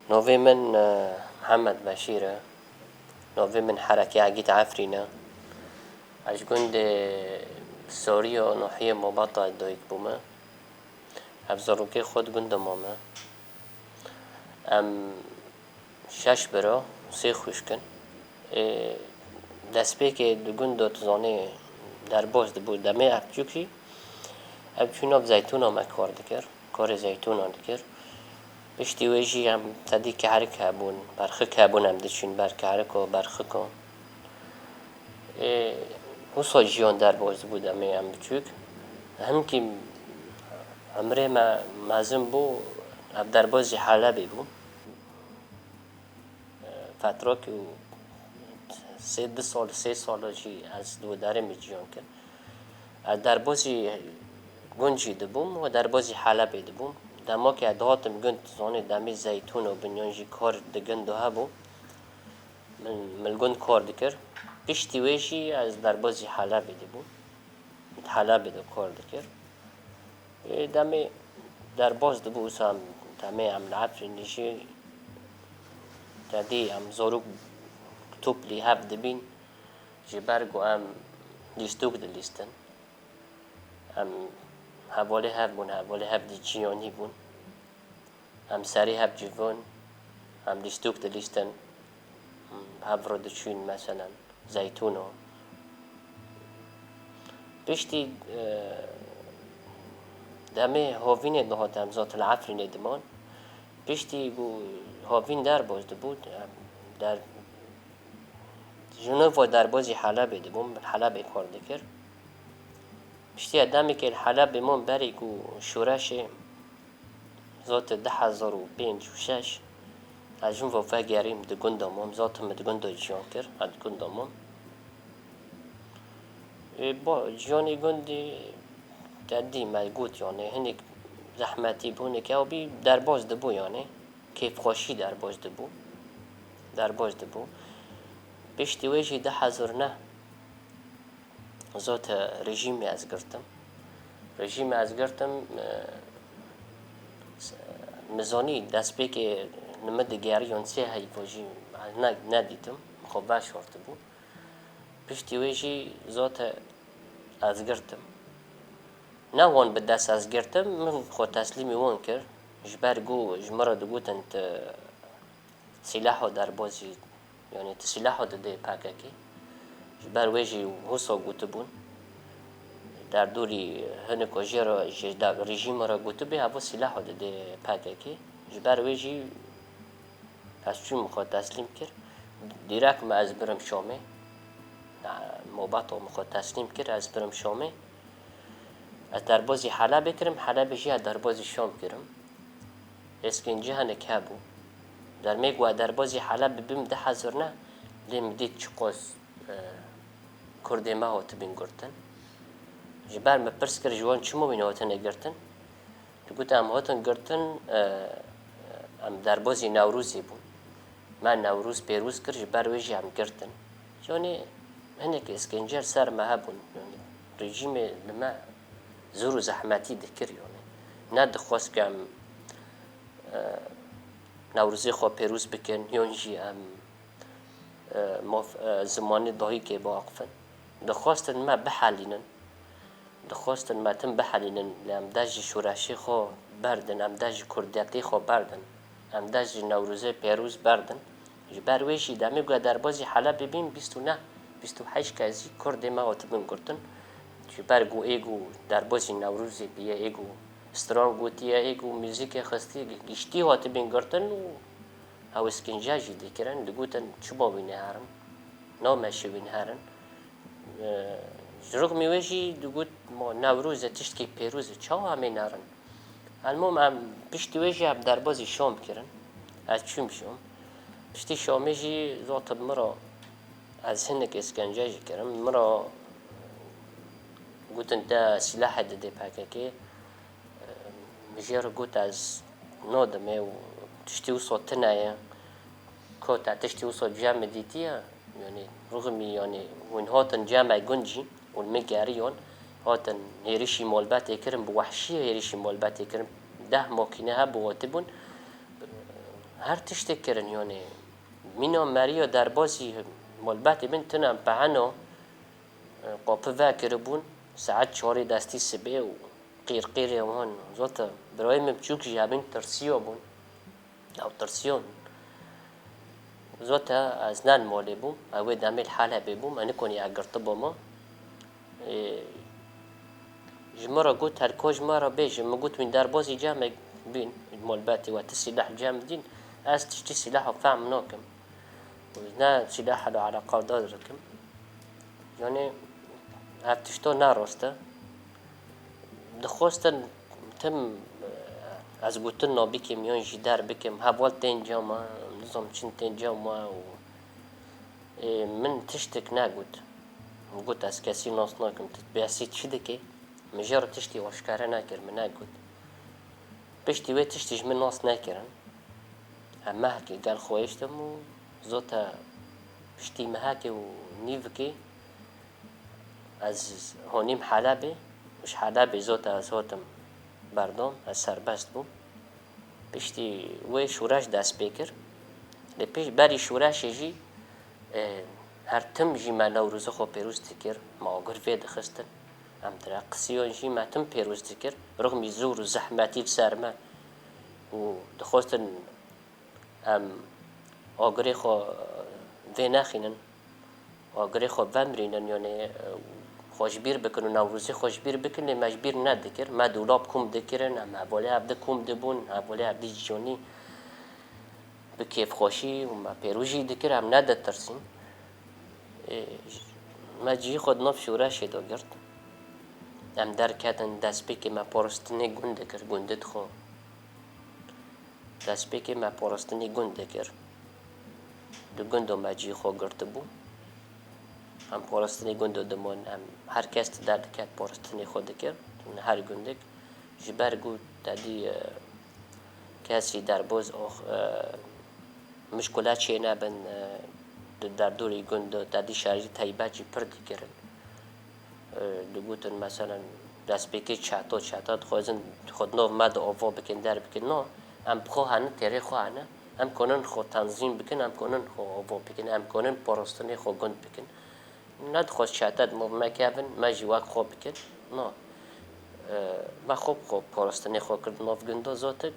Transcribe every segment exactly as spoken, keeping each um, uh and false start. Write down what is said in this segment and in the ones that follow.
Novê min e, Mihemed Beşîr e. Novê min Herekê Egîd Efrîn e. Ez ji gundê Soriyo Nohiyê Mobata doyik bûme. Ev zarokê xwe di gunda mame. Em şeş bira, sê xwişk in. Ê, destpêkê di gunda tu zanê derbas dibû. Demê ev çûk jî, ev çû nav zeytûna me kar dikir. Karê zeytûna dikir. Piştî wê jî em tedî kehrik hebûn, berxik hebûn, em diçûn ber kehriko, berxiko. Ê, wisa jiyan derbas dibû demê em biçûk. Hemkî emrê me mezin bû, ev derbas jî Helebê bû. Fetrok û sê, du sal, sê sal jî ez li wê derê min jiyan kir. Ez derbazî gund jî dibûm û derbazî Helebê dibûm. Dema ku ez dihatim gund, zanê demê zeytûn û binyan jî kar di gund de hebû. Min, min li gund kar dikir. Piştî wê jî ez derbazî Helebê dibûm. Helebê de kar dikir. Ê, demê derbas dibû, wisa em, demê em li Efrînê jî tedî em zarok toplî hev dibîn, ji ber ku em lîstok dilîstin. Em hevalê hev bûn, hevalê hev dî ciyanî bûn. Em serî hev civin, em lîstok dilîstin, hev re diçûn, meselen, zeytûno. Piştî, e, demê hovînê dihat, em zat li Efrînê diman. Piştî ku hovîn derbas dibû, em der, ji nû ve derbazî Helebê dibûm, Helebê kar dikir. Piştî demekê li Helebê mam berî ku şoreşê zot du hezar û pênc û şeş, ez jin ve vegerîm di gunda mam, zot min di gunda jiyan kir, ez di gunda mam. Ê, ba, jiyanê gundê te dî me got, yani, hinek zehmetî bû, hinek ew bî derbas dibû, yani. Kêfxweşî derbas dibû. Derbas dibû. Piştî wê jî du hezar neh zot rejîmê ez girtim. Rejîmê ez girtim, e, s-, min zanî destpêkê li min digeriyan sê heyva jî ne, nedîtim. Xwe veşartibû. Piştî wê jî zot ez girtim. Ne wan bi dest ez girtim, min xwe teslîmî wan kir. Ji ber ku ji min re digotin tu sîlaho derbazî, yanî tu sîlaho didê P K K. Ji ber wê jî wisa gotibûn. Derdorî hiniko jê re ji de-, rejîma re gotibê, evo sîlaho didê P K K. Ji ber wê jî ez çûm xwe teslîm kir. Dîrek me ez birim Şamê. Mobato min xwe teslîm kir, ez birim Şamê. Ez derbazî Helebê kirim, Helebê jî ez derbazî Şam kirim. Êskînce hinek hebû. Dermê ku ez derbazî Helebê bim du hezar neh, lê min dît çiqas, e, Kurdê me hatibîn girtin. Ji ber min pirs kir, ji wan çima wî nehatine girtin? Digot, em hatin girtin, e, em derbazî Newrozê bûn. Me Newroz pêroz kir, ji ber wê jî em girtin. Yanî hinek îskencer ser me hebûn. Yanî rejîmê li me zor û zehmetî dikir, yanî. Ne dixwest ku em, e, Newrozê xwe pêroz bikin, yan jî em, e, maf-, e, zimanê dayikê biaxifin. Dixwestin me bihelînin. Dixwestin me tim bihelînin, lê em dest ji şoreşê xwe berdin, em dest ji kurdiyetê xwe berdin, em dest ji Newrozê pêroz berdin. Ji ber wê jî demê ku derbazî Helebê bîn, bîst û neh, bîst û heşt kesî Kurdê me hatibin girtin. Ji ber ku ê ku derbazî Newrozê bûye, ê ku stran gotiye, ê ku muzîkê xistiye, giştî hatibin girtin û ew îskencer jî dikirin, digotin, çima wî neherin? Nameşê wî neherin. E, ji rixmî wê jî digot, ma Newroz e, tiştekî pêroz e, çawa em ê nerin? Elmom em piştî wê jî em derbazî Şam kirin. Ez çûm Şam. Piştî Şamê jî zot bi min re ez hinek îskence jî kirim. Min re gotin te sîlahê didê P K K. Min jê re got ez nadim ê û tiştî wisa tune ye. Ku te tiştî wisa cem min dîtiye? Yanî rixmî, yanî hûn hatin cem me gund jî û li min geriyan, hatin hêrişî malbetê kirin, bi wehşiyê hêrişî malbetê kirin. Deh makîne hebû hatibûn, Her tiştê kirin, yanî mîna meriya derbazî malbetê bin tune peheno, e, qapî vekiribûn, saet çarê destî sibê û qîrqîrê wan. Zota birayê min biçûk jî hebîn tirsiya bûn. Ew tirsiyan. Zota ez ne li malê bûm, ew wê demê li Helebê bûm, ez nikonî ev girtibû ma. Ê, ji min re got, "Her ka ji me re bêje." Min got, "Wîn derbazî cemek bîn, malbetê we ti sîleh cem dîn, ez tiştî sîleha fehm nakim. Ne sîleha li eleqadar dikim." Yanî ev tişto ne rast e. Dixwestin tim, ez gotin nabîkim yan jî derbikim, heval tên cama, nizam çin tên cama û, ê, min tiştek negot. Min got, "Ez kesî nas nakim, tu behsî çi dikê?" Min jê re tiştî aşkere nekir, min negot. Piştî wê tiştî ji min nas nekirin. Em mehekê gel xwe hiştim û zota piştî mehekê û nîvikê ez honîm Helebê û ji Helebê zota ez hatim berdom, ez serbest bûm. Piştî wê şoreş dest pê kir. Lê pêş berî şoreşê jî, e, her tim jî me Newroza xwe pêroz dikir, me agir vê dixistin. Em direqisiyan jî me tim pêroz dikir. Rixmî zor û zehmetî li ser me û dixwestin em agirê xwe vê nexînin, agirê xwe vemirînin, yanî, e, xwe ji bîr bikin û Newrozê xwe ji bîr bikin, lê me ji bîr nedikir. Me dolab kom dikirin, em hevalê hevdi kom dibûn, hevalê hevdî ciyanî bi kêfxweşî û me pêroz jî dikir, em neditirsîn. Ê, me cihê xwe di nav şoreşê de girt. Em derketin, destpêkê me parastinê gund dikir, gundê dixwe. Destpêkê me parastinê gund dikir. Di gundo me cihê xwe girtibû. Em parastinê gundo dimon, em her kes di derdiket parastinê xwe dikir. Her gundek ji ber ku te dî, e, kesî derbaz ox, e, mişkule çênebin, e, di derdorî gund de te dî şerî teybet jî pir dikirin. E, digotin, meselen, destpêkê çeto, çeta dixwazin xwe di nav me de ava bikin, derbikin. No, em bi xwe hene, têrê xwe hene. Em konin xwe tenzîm bikin, em konin xwe ava bikin, em konin parastinê xwe gund bikin. Nedixwest çete di nav me kevin, me jî wek xwe bikin. No. E, me xwe bi xwe parastinê xwe kir di nav gundo zotik.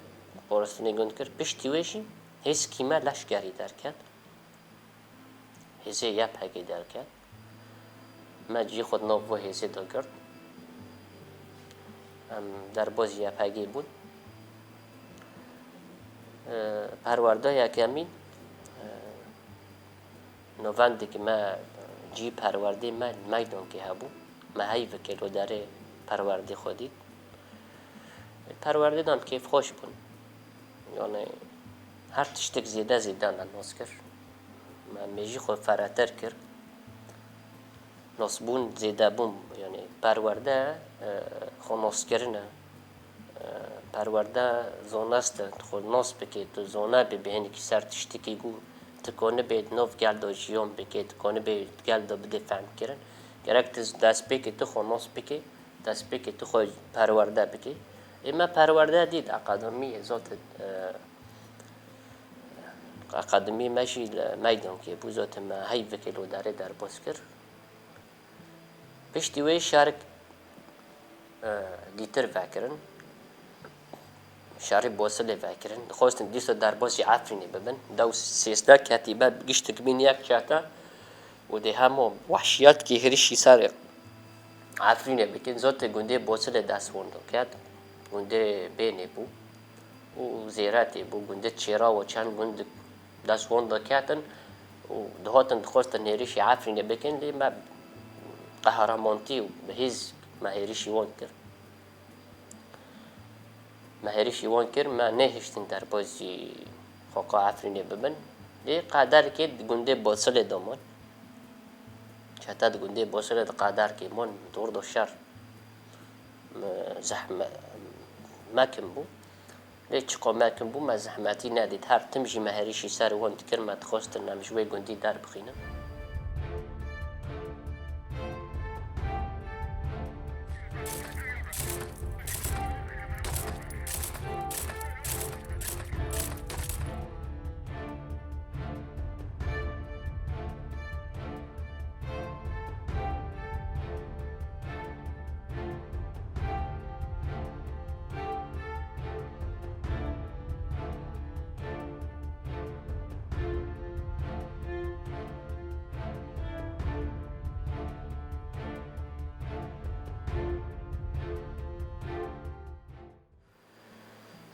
Parastinê gund kir. Piştî wê jî hêzkî me leşkerî derket. Hêzê Y P G derket. Me cihê xwe di nav vê hêzê de girt. Em derbazî Y P G bûn. E, perwerda yekemîn, e, Novendekî me cî perwerdê me li meydankê hebû. Me heyvekê li derê perwerdê xwe dît. Perwerdê de em kêfxweş bûn. Yanî her tiştek zêde zêde me nas kir. Me mêjî xwe fereter kir. Nasbûn zêde bûn. Yanî perwerde, e, xwe naskirin e. Perwerde zonest e, tu xwe nas bikî, tu zona bê, bê hinekî ser tiştekî ku tu konibê di nav gel de jiyan bikî, tu konibê gel de bidê fehmkirin. Gerek tu destpêkê tu xwe nas bikî, destpêkê tu xwe perwerde bikî. Ê me perwerde dît, akademiyê zot, e, akademiyê me jî li meydankê bû, zot me heyvekê li derê derbas kir. Piştî wê şarik, e, dîtir vekirin. Şarê Bosilê vekirin. Dixwestin dîsa derbazî Efrînê bibin. Dew sêzdeh ketîbe giştik bîn yek çete û dê hemo wehşiyatkî hêrişî ser Efrînê bikin. Zotê gundê Bosilê destwon diket. Gundê Bênê bû. û Zêretê bû, gundê Çêrawa, çend gund dest wan de ketin û dihatin dixwestin hêrişî Efrînê bikin, lê me qehramantî û bi hêz me hêrişî wan kir. Me hêrişî wan kir, me nehiştin derbazî xoqa Efrînê bibin. Lê qederkê di gundê Bosilê de man. Çete di gundê Bosilê di qederkê man, dor do şer. Me, zehme-, mekin bû. Lê çiqo mekin bû, me zehmetî nedît. Her tim jî me hêrişî ser wan dikir, me dixwestin em ji wê gundî derbixînin.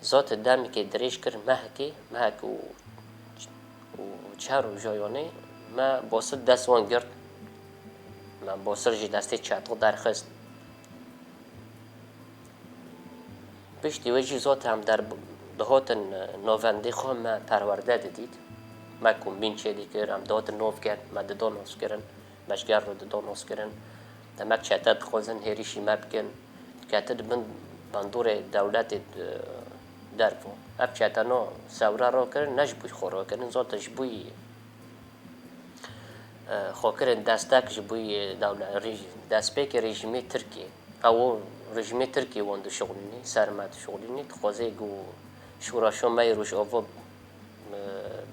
Zot demekê dirêj kir, mehekê, mehek û, û çar roja yanê me Bosil dest wan girt. Me Bosil ji destê çetixo derxist. Piştî wê jî zot em der dihatin, e, navendê xwe me perwerde didît. Me kombîn çêdikir, em dihatin nav girt, me dida naskirin, meşger re dida naskirin. Demek çete dixwazin hêrişî me bikin, diketin bin bandorê dewletê, e, dervo. Ev çetena sewre rakirin, ne ji bo xwe rakirin, zaten ji bo, e, xwe kirin destek ji bo dewle-, rêj-, destpêkê rejîmê Tirkiyê. Ew rejîmê Tirkiyê wan dişuxulînî, ser me dişuxulînî, dixwaze ku şoreşa me yê Rojava, e,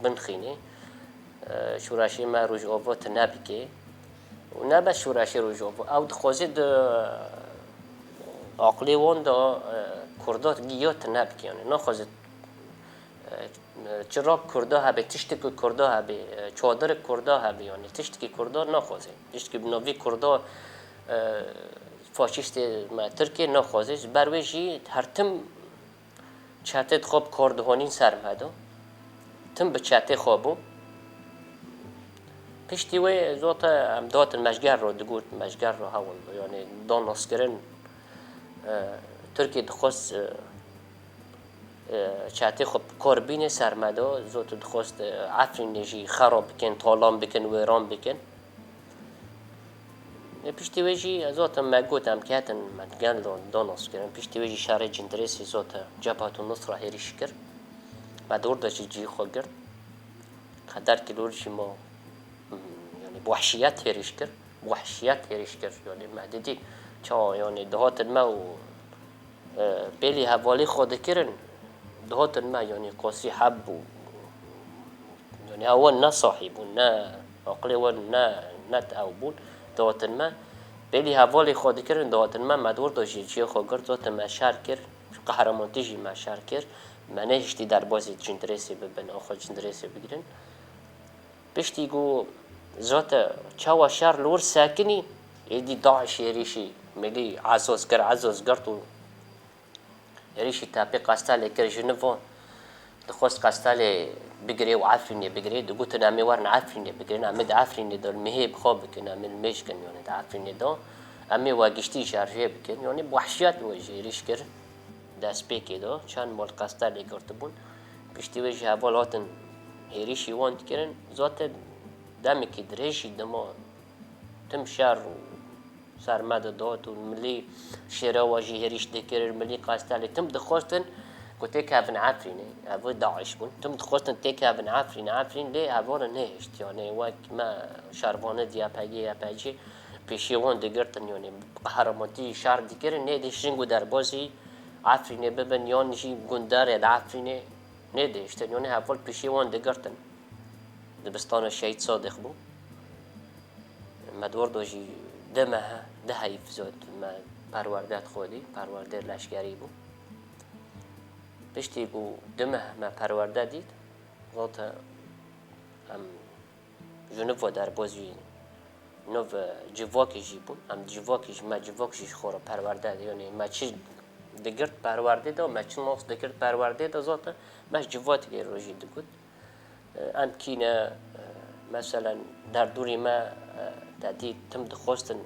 binixînê. E, şoreşê me Rojava tune bike. Û ne bes şoreşê Rojava, ew dixwaze di aqilê wan de, e, Kurda giya tune bike. Yanî naxwaze, e, çirak Kurda hebe, tiştek Kurda hebe, e, çadirek Kurda hebe, yanî tiştekî Kurda naxwaze. Tiştekî bi navî Kurda, e, faşîstê me Tirkiyê naxwaze. Ji ber wê jî her tim çetê xwe bi kar dihonîn ser me de. Tim bi çetê xwe bû. Piştî wê zot em dihatin meşger re digot, meşger re hewl, yanî da naskirin, e, Tirkiyê dixwest, e, e, çetê xwe bi kar bîne ser me de, zot dixwest, e, Efrînê jî xera bikin, talan bikin, wêran bikin. Ê piştî wê jî ez zaten me got em ketin, me gel do-, donos kirin. Piştî wê jî şerê Cindirêsî zot Cebhetu Nusra hêrîş kir. Me dor de jî cihê xwe girt. Qeder kilor jî ma, hmm, yanî bi wehşiyet hêrîş kir. Bi wehşiyet hêrîş kir. Yanî me didî ça, yanî dihatin me û, e, pêlî hevalî xwe dikirin. Dihatin me, yanî qasî heb bû. Yanî ew ne sahî bûn, ne aqilê wan ne, ne ew bûn, dihatin me. Pêlî hevalê xwe dikirin, dihatin me, me dor de jî cihê xwe girt, zotin me şer kir, qehremontî jî me şer kir. Me nehiştî derbazî Cindirêsê bibin, an xwe Cindirêsê bigirin. Piştî ku zote çawa şer li wir sekinî, êdî DAIŞ êrîşî milî ezoz kir, ezoz girt û Êrîşî tepê Qestelê kir ji nivo. Dixwest Qestelê bigirê û Efrînê bigirê. Digotin, "Em ê werin Efrînê bigirin, em ê di Efrînê de li mihê bi xwe bikin, em ê li mêj kin, yanî di Efrînê de. Em ê we giştî şerjê bikin." Yanî bi wehşiyet we jî êrîş kir. Destpêkê de çend mal Qestelê girtibûn. Piştî wê jî heval hatin hêrîşî wan dikirin. Zaten demekî dirêj jî dima tim şer û ser me didat û milî şêra we jî hêrîş dikirin, milî Qestelê tim dixwestin ku têkevin Efrînê. Ev DAIŞ bûn. Tim dixwestin têkevin Efrînê, Efrîn lê hevala nehişt. Yanî wek me şervanê di YPG, YPG pêşiyê wan digirtin, yanî bi qehremontî şer dikirin, nêdihiştin ku derbazî Efrînê bibin, yan jî gundarê di Efrînê nêdihiştin. Yanî heval pêşiyê wan digirtin. Dibistana Şehîd Sadiq bû. Me di wir de jî du meh, du heyv zot me perwerde dixwedî, perwerde leşkerî bû. Piştî ku du meh me perwerde dît, zot em ji nû ve derbazî, nû ve civakê jî bûn. Em civakê jî, me civak jî ji xwe re perwerde, yanî me çi digirt perwerdê de, me çi nas digirt perwerdê de, zot me ji civakê re jî digot. Em kî ne, meselen, derdorî me, te dî tim dixwestin,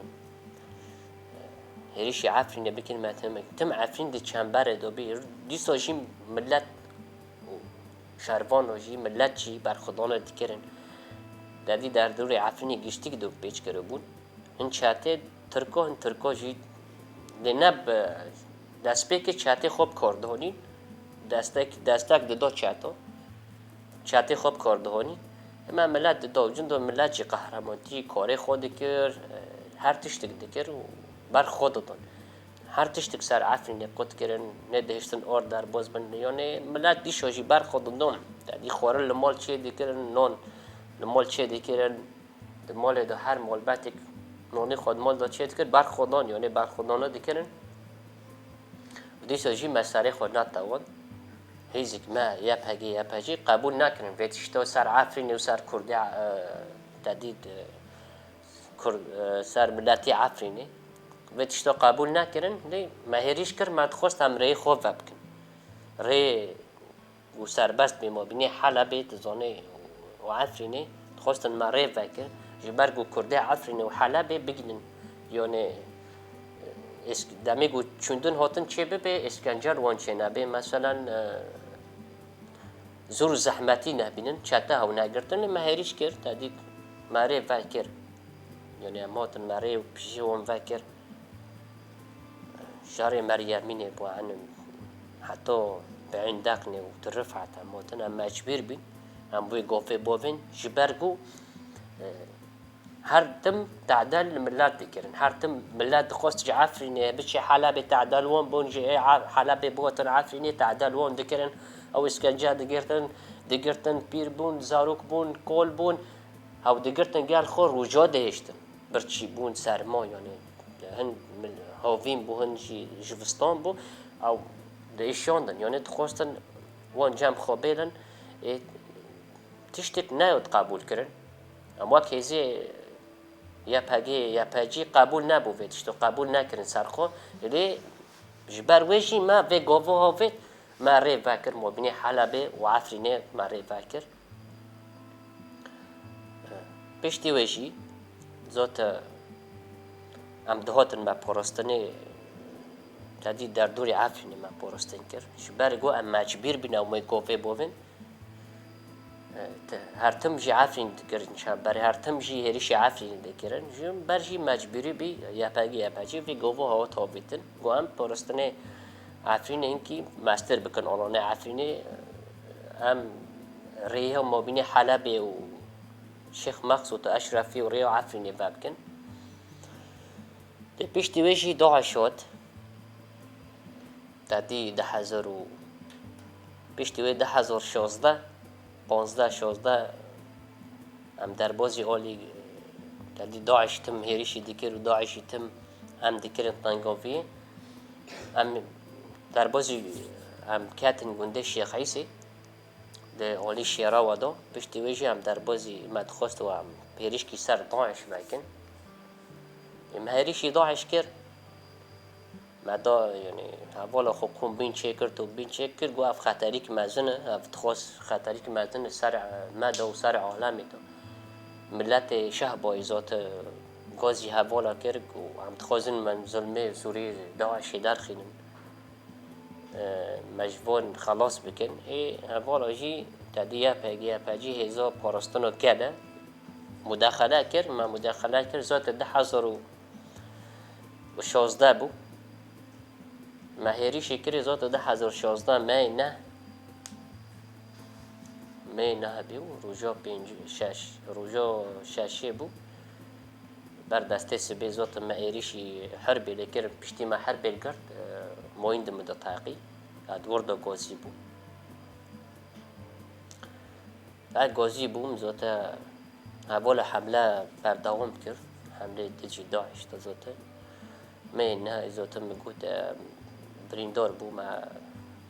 hêrişî Efrînê bikin, me tim, tim Efrîn di çemberê de bî. Dîsa jî milet, şervan jî, milet jî berxwedana dikirin. Te dî derdorê Efrînê giştîk de pêç kiribûn. Hin çetê Tirko, hin Tirko jî lê ne bi destpêkê çetê xwe bi kar dihonîn. Destek, destek dido çeto. Çetê xwe bi kar dihonîn. Hema milet dido, cindo milet jî qehremontî karê xwe dikir, her tiştik dikir û ber xwe didon. Her tiştik ser Efrînê qut kirin, nedihiştin or derbaz bin. Yanî milet dîşo jî ber xwe didon. Te dî xwarin li mal çê dikirin, non li mal çê dikirin. Di malê de her malbetek nonê xwe di mal de çê dikir, ber xwe dan, yanî berxwedana dikirin. Dîsa jî me serê xwe nate wan. Hêzek me Y P G, Y P G qebûl nekirin. Vê tişta ser Efrînê û ser Kurdê, e, te dît, e, Kur-, e, ser miletî Efrînê. Vê tişta qebûl nekirin. Lê me hêrîş kir, me dixwest em rêyê xwe vebikin. rê û serbest bê mabînê Helebê, dizanê, û Efrînê, dixwestin me rê vekir, ji ber ku Kurdê Efrînê û Helebê bigînin, yanê, êsk-, demê ku çûndin hatin çê bibê, êskencer wan çê nebê, meselen, e, zor û zehmetî nebînin, çete hew negirtin, me hêrîş kir, te dît me rê vekir. Yanê em hatin me rê û pijî wan vekir. Jarê Meryemînê bû, enim heta bi îndeqnê û di Rifet em hatin, em mecbûr bîn, em wê govê bovên, ji ber ku, e, her tim tedel li milet dikirin. Her tim milet dixwest ji Efrînê biçe Helebê, tedel wan bûn, ji ê Helebê bihatin Efrînê, tedel wan dikirin. Ew îskence digirtin, digirtin, pîr bûn, zarok bûn, kol bûn. Ew digirtin gel xwe, roja dihêştin. Birçî bûn, serma, yanî hin mil-, havîn bû, hin jî jivistan bû. Ew diêşandin, yanî dixwestin wan cem xwe bêlin. Ê, tiştek neyot qebûl kirin. Em wek hêzê Y P G, Y P G qebûl nebû vê tişto, qebûl nekirin ser xwe. Lê ji ber wê jî me vê govo havêt, me rê vekir, mobînê Helebê û Efrînê me rê vekir. Piştî wê jî, zot, em dihatin me parastinê, tedî derdorê Efrînê me parastin kir. Ji ber ku em mecbûr bîn ew wê govê bovin, e, te-, her tim jî Efrîn dikirin çavberê, her tim jî hêrişî Efrînê dikirin. Ji ber jî mecbûrî bî, Y P G, Y P G vê govo hawa tavîtin. Ku em parastinê Efrînê hinkî mestir bikin, olanê Efrînê, em rêya mabînê Helebê û Şêx Meqsûd û Eşrefî û rêya Efrînê vebikin. Lê piştî wê jî DAIŞ hat. Te dî du hezar û, piştî wê du hezar şazdeh, panzdeh şazdeh, em derbazî alî, te dî DAIŞ tim hêrişî dikir û DAIŞî tim em dikirin tengaviyê. Em derbazî, em ketin gundê Şêx Îsê, di alî şêra we de. Piştî wê jî em derbazî me dixwest û em hêrişkî ser DAIŞ vekin. Ê me hêrişî DAIŞ kir. Me da, yanî, hevala xwe kom bîn çêkir û bîn çêkir, got, ev xeterîk mezin e, ev dixwest xeterîk mezin e ser, e, me de û ser alemê de. Miletê Şehbayî zot, e, gazî hevala kir û em dixwazin me zulmê Sûrî DAIŞê derxînin. E, me ji van xelas bikin. Ê hevala jî te dî Y P G, Y P G hêza parastina kele mudexele kir, me mudexele kir, zot du hezar û şazdeh bû. Me hêrişê kirê zot du hezar şazdeh meyê neh. Meyê neh bû, roja pênc, şeş, roja şeşê bû. Ber destê sibê zot me êrîşî herbê lê kir, piştî me herbê girt, e, moyîn di min de teqî. Ez di wir de gazî bûm. Ez gazî bûm, zote hevala hemle berdewam kir. Hemlê dijî DAIŞ de zote. Meyê neh zote min got, e, birîndar bûm, e,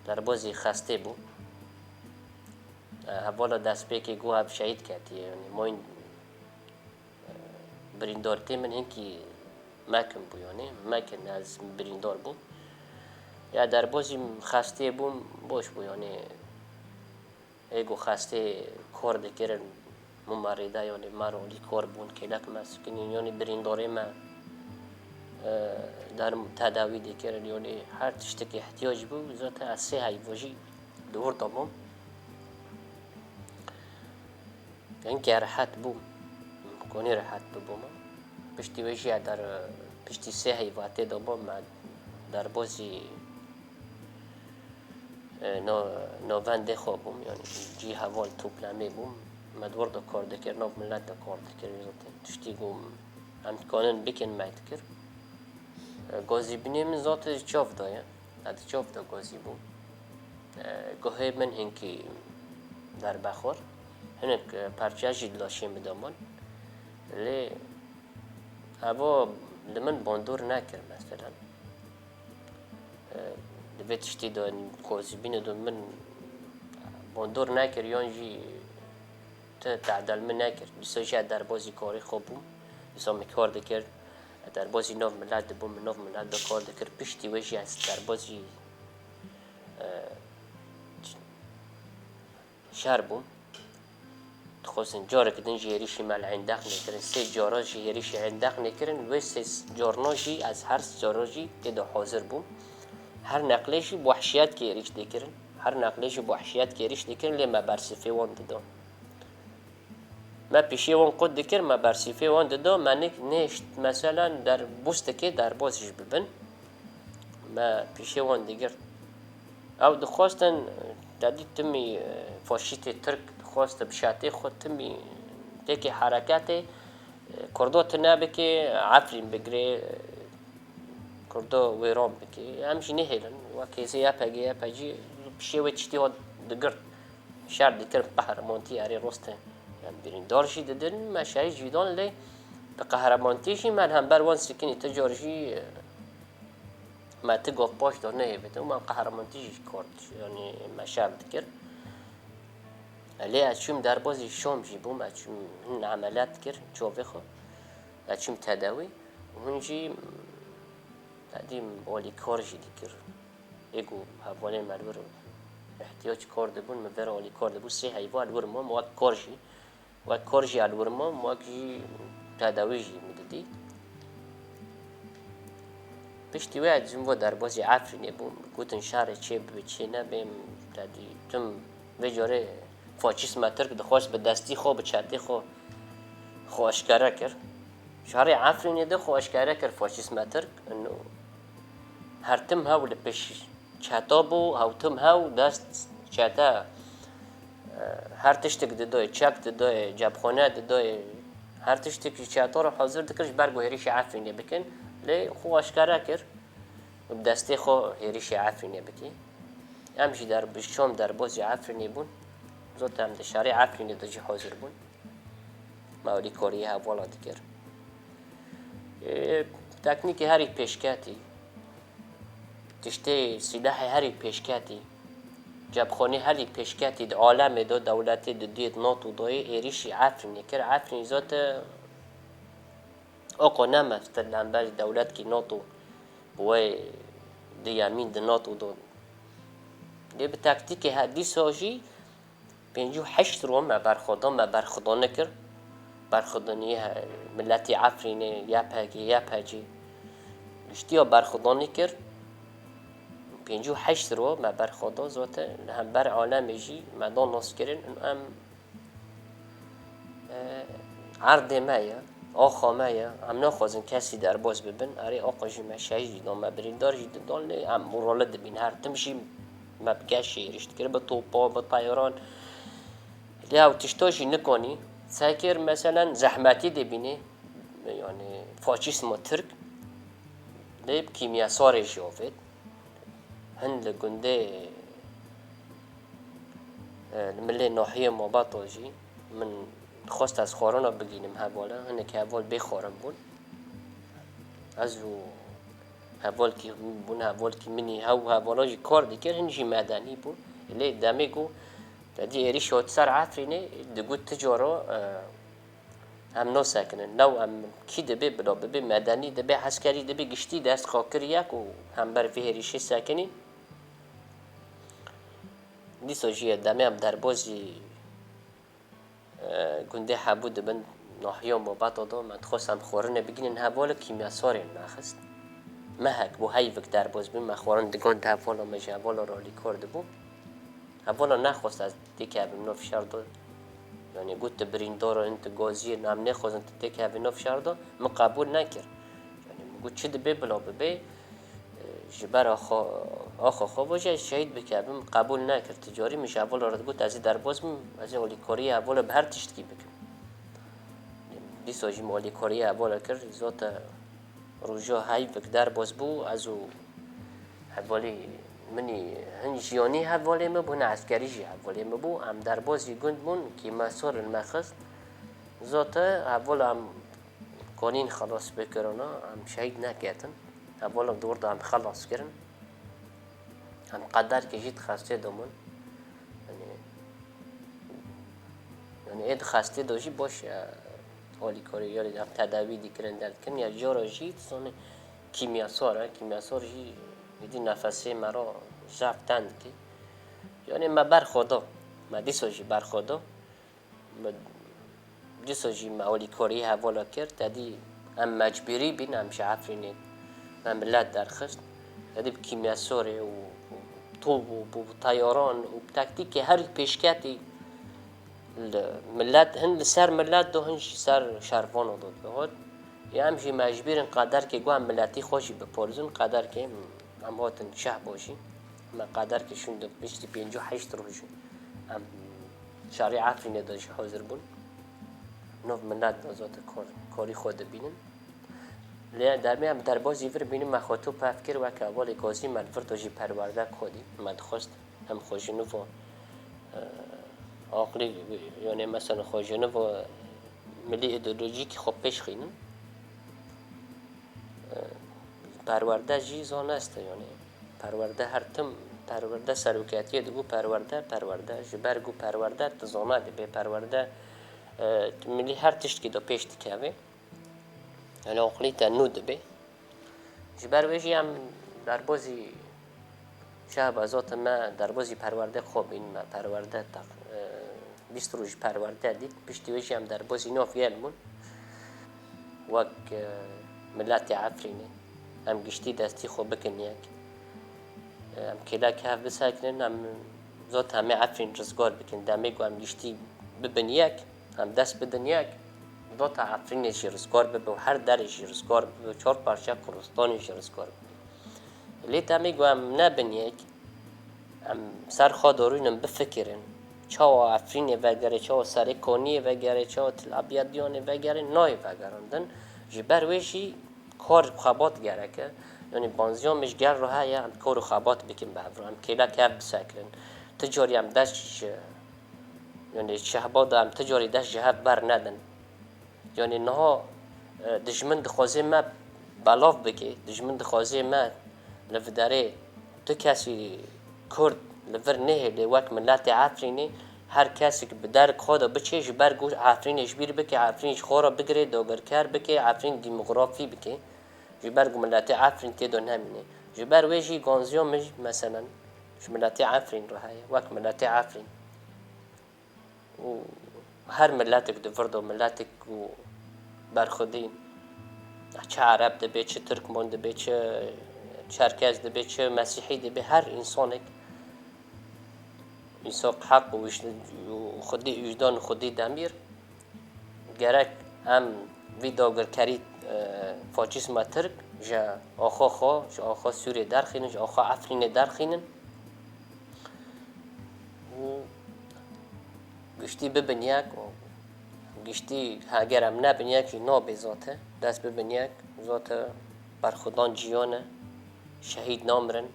derbazî xestê bûm. E, hevala destpêkê got ev şehîd ketiye, yanî moyîn birîndartê min hinkî mekin bû, yanî mekin ez birîndar bûm. Ya derbazî xestê bûm, boş bû, yanî ê ku xestê kor dikirin, mû me rê da, yanî me rolî kor bûn, kêlek me sikinîn, yanî birîndarê me, e, der tedawî dikirin, yanî her tiştekî ihtiyac bû, zaten ez sê heyva jî di wir de bûm. Hinkê rehet bûm. Konî rehet bibûm. Piştî wê jî der, piştî sê heyvatê de bûm, me derbazî, e, no-, novendê xwe bûm, yanî cî heval toplemê bûm. Me di wir de kar dikir, nav milet de kar dikir, zaten tiştî ku em dikanin bikin me dikir. E, gazîbînê min zaten çav daye. Ez di çav de gazî bûm. E, guhê min hinkî derbexwar. Hinek, e, perçe jî di laşê min de man. Lê eva li min bandor nekir, meselen. E, di vê tiştî de gazîbînê de min bandor nekir, yan jî ti tedel min nekir. Dîsa jî ez derbazî karê xwe bûm. Dîsa min kar dikir. Ez derbazî nav milet dibûm, min nav milet de kar dikir. Piştî wê jî ez derbazî, e, şer bûm. Dixwestin careke din jî hêrişî me li Endeq nekirin. Sê cara jî hêrişî Endeq nekirin. Wê sê carna jî ez her cara jî tê de hazir bûm. Her neqlê jî bi wehşiyet hêriş dikirin. Her neqlê jî bi wehşiyet hêriş dikirin, lê me bersîfê wan dida. Me pêşiyê wan qut dikir, me bersîfê wan dida, me nik-, nêşt, meselen, der bûstekê derbas jî bibin. Me pêşiyê wan digirt. Ew dixwestin, te dî timî, e, faşîtê Tirk dixwest bi şatê xwe timî têkê hereketê, e, Kurdo tune bike, Efrîn bigire, e, Kurdo wêran bike. Em jî nehêlin. Wek hêzê Y P G, Y P G pişê wê tiştê wan digirt. Şer dikir, qehremontî erê rost e. Em birîndar jî didin, me şehîd jî dan, lê bi qehremontî jî me li hember wan sikinî ti car jî, e, me ti gov paş da nehêvitin û me qehremontî jî kar, yanî me şer dikir. Lê ez çûm derbazî Şam jî bûm, ez çûm hin emeliyat dikir çavê xwe. Ez çûm tedawî û hûn jî, te dî alîkar jî dikir. Ê ku hevalên me li wir ihtiyac kar dibûn, min vêre alîkar dibû, sê heyva li wir mam, wek kar jî, wek kar jî li wir mam, wek jî tedawî jî min didî. Piştî wê ez çûm bo derbazî Efrînê bûm, gotin şerê çê bibe, çê nebe, te dî tim vê carê faşîzma Tirk dixwest bi destî xwe, bi çetê xwe, xwe eşkere kir. Şerê Efrînê de xwe eşkere kir faşîzma Tirk. Ino her tim hew li pêş çeta bû, hew tim hew dest çete, e, her tiştik didoyê, çek didoyê, cepxane didoyê, her tiştik ji çeta re hazir dikir ji ber ku hêrişî Efrînê bikin. Lê xwe eşkere kir, bi destê xwe hêrişî Efrînê bikî. Em jî der, bi Şam derbazî Efrînê bûn. Zot em di şerê Efrînê de jî hazir bûn. Me alîkariyê hevala dikir. Ê, teknîkê herî pêşketî, tiştê sîlehê herî pêşketî, cepxanê herî pêşketî di alemê de, dewletê di duyê di NATO dayê êrîşî Efrînê kir. Efrîn zate oko nemeftir li hember dewletkî NATO bi wê duyemîn di NATO de. Lê bi taktîkê he dîsa jî Pêncî û heşt roj me berxwe da, me berxwedanê kir. Berxwedanî he-, miletî Efrînê, Y P G, Y P G. Giştiya berxwedanî kir. Pêncî û heşt roj me berxwe da, zote li hember alemê jî me da naskirin. Em, e, erdê me ye. Axa me ye, em naxwazin kesî derbas bibin. Erê, axa jî me şehîd jî dan, me birîndar jî didan, lê em morale dibîn. Her tim jî me bi geşê êrîş dikir, bi topa, bi teyaran. Lê ew tişta jî nikanî. Sekir, meselen, zehmetî dibînî, yanî faşîzma Tirk, lê bi kîmyasarê jî avêt. Hin li gundê, e, li milê nahiyê Mabata jî min dixwest ez xwarina bigînim hevala. Hinek heval bê xwarin bûn. Ez û hevalkî min bûn, hevalkî min î, hew hevala jî kar dikir, hin jî medenî bûn. Lê demê ku te dî êrîş hat ser Efrînê, digot ti cara, e, Em nasekinin. New em kî dibe bila bibe, medenî dibe, eskerî dibe, giştî dest xwe kir yek û hember vê hêrîşê sekinîn. Dîsa jî ye demê em derbazî, e, gundê hebû dibin, nahiya Mabata de, me dixwest em xwarine bigînin hevala, kîmyasarên me xist. Mehek bû heyvik derbaz bû, me xwarin digand hevala, me ji hevala re alîkar dibû. Hevala nexwest ez têkevim nav şer de. Yanî got, tu birîndar in, tu gazî ye, em nexwazin tu têkevî nav şer de. Min qebûl nekir. Yanî min got, çi dibe bila bibe, e, ji ber axa, axa xwe ve jî ez şehîd bikevim, min qebûl nekir. Ti carî min ji hevala re digot, ez ê derbas bim, ez ê alîkariyê hevala bi her tiştkî bikim. Dîsa jî min alîkariyê hevala kir, zate Roja heyvek derbas bû, ez û hevalê min î hin jiyanî hevalê min bû, hin eskerî jî hevalê min bû. Em derbasî gund bûn, kîmyasar li me xist. Zate hevala em kanîn xelas bikirina, em şehîd neketin. Hevala dor de em xelas kirin. Em qederkê jî di xestê de bûn. Yanî, yanî ê di xestê de jî baş, e, alîkarî, yanî em tedawî dikirin, derdikirin. Ya cara jî, tu zanî, kîmyasar e. Kîmyasar jî êdî nefesê me re zaf tend dike. Yanî me berxwe da. Me dîsa jî berxwe da. Me dîsa jî me alîkariyê hevala kir. Te dî em mecbûrî bîn, em ji Efrînê me milet derxist. Te dî bi kîmyasorê û, û top û bi teyaran û bi taktîkê herî pêşketî li milet, hin li ser milet do, hin jî ser şervano do dibe. Hot, ya em jî mecbûr in qederkê ku em miletî xwe jî biparêzin, qederkê em hatin şehba jî. Me qederkê şûn di piştî pêncî û heşt rojî em şarê Efrînê de jî hazir bûn. Nov milet de zate kar, karî xwe dibînin. Lê dermê em derbazî vir bînin, me xwe top hev kir, weke hevalê gazî me li vir de jî perwerde xwe dî. Me dixwest em xwe ji nû ve, e, aqlî, yanê mesela xwe ji nû ve milî îdeolojîkî xwe pêş xînin. E, perwerde jî zanest e, yanê perwerde her tim, perwerde seroketiyê dibû perwerde, perwerde. Ji ber ku perwerde tu zana dibê perwerde, e, milî her tiştkî de pêş dikeve. Yanê aqlî te nû dibê. Ji ber wê jî em derbazî şehba zate me derbazî perwerde xwe bîn, me perwerde teq-, e, bîst roj perwerde dît. Piştî wê jî em derbazî nav gel bûn. Wek, e, miletê Efrînê em giştî destî xwe bikin yek. E, em kêlek hev bisekinin, em zate hemê Efrîn rizgar bikin. Demê ku em giştî bibin yek, em dest bidin yek, zate Efrînê jî rizgar bibe û her derê jî rizgar bibe, çar parçe Kurdistanê jî rizgar bibe. Lê demê ku em nebin yek, em ser xwe dorûnin bifikirin, çawa Efrînê vegere, çawa Serê Koniyê vegere, çawa Til Abyadiyanê vegere, nayê vegerandin. Ji ber wê jî kar û xebat gerek e. Yanî banziya min ji gel re heye, em kar û xebat bikin bi hev re. Em kêlek hev bisekirin. Ti carî em dest ji, yanî şehba de em ti carî dest ji hev bernedin. Yanî niha, e, dijmin dixwaze me belav bike, dijmin dixwaze me li vê derê tu kesî Kurd li vir nehêlê wek miletê Efrînê, her kesek bi derek xwe de biçe, ji ber ku Efrînê ji bîr bike, Efrîn ji xwe re bigire, dagirker bike, Efrîn demografî bike. Ji ber ku miletê Efrîn tê de nemîne. Ji ber wê jî ganziya min jî, meselen, ji miletê Efrîn re heye, wek miletê Efrîn. Û her miletek di vir de, miletek ku berxwedî, çi Ereb dibe, çi Tirkmen dibe, çi Çerkez dibe, çi Mesîhî dibe, her însanek, însan heq û wij-, û xwedî wijdan û xwedî demîr, gerek em vî dagirkerî, e, faşîzma Tirk ji axa xwe, ji axa Sûriyê derxînin, ji axa Efrînê derxînin. û giştî bibin yek û giştî heger em nebin yek jî nabê zate, dest bibin yek, zate berxwedan ciyan e, şehîd namirin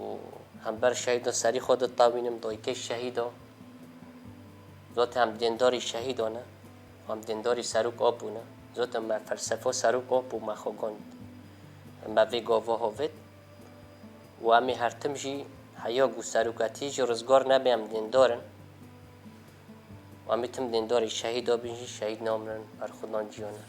û hember şehîdan serî xwe ditewînim, dayikê şehîda, zate em dêndarî şehîdan e, em dêndarî Serok Apo ne, zate me felsefa Serok Apo me xwe gund, me vê gava hovêt. Û em ê her tim jî heya ku seroketî jî rizgar nebe, em dîndar in. Û em ê tim dîndarî şehîda bin jî şehîd namirin, berxwedan ciyan e.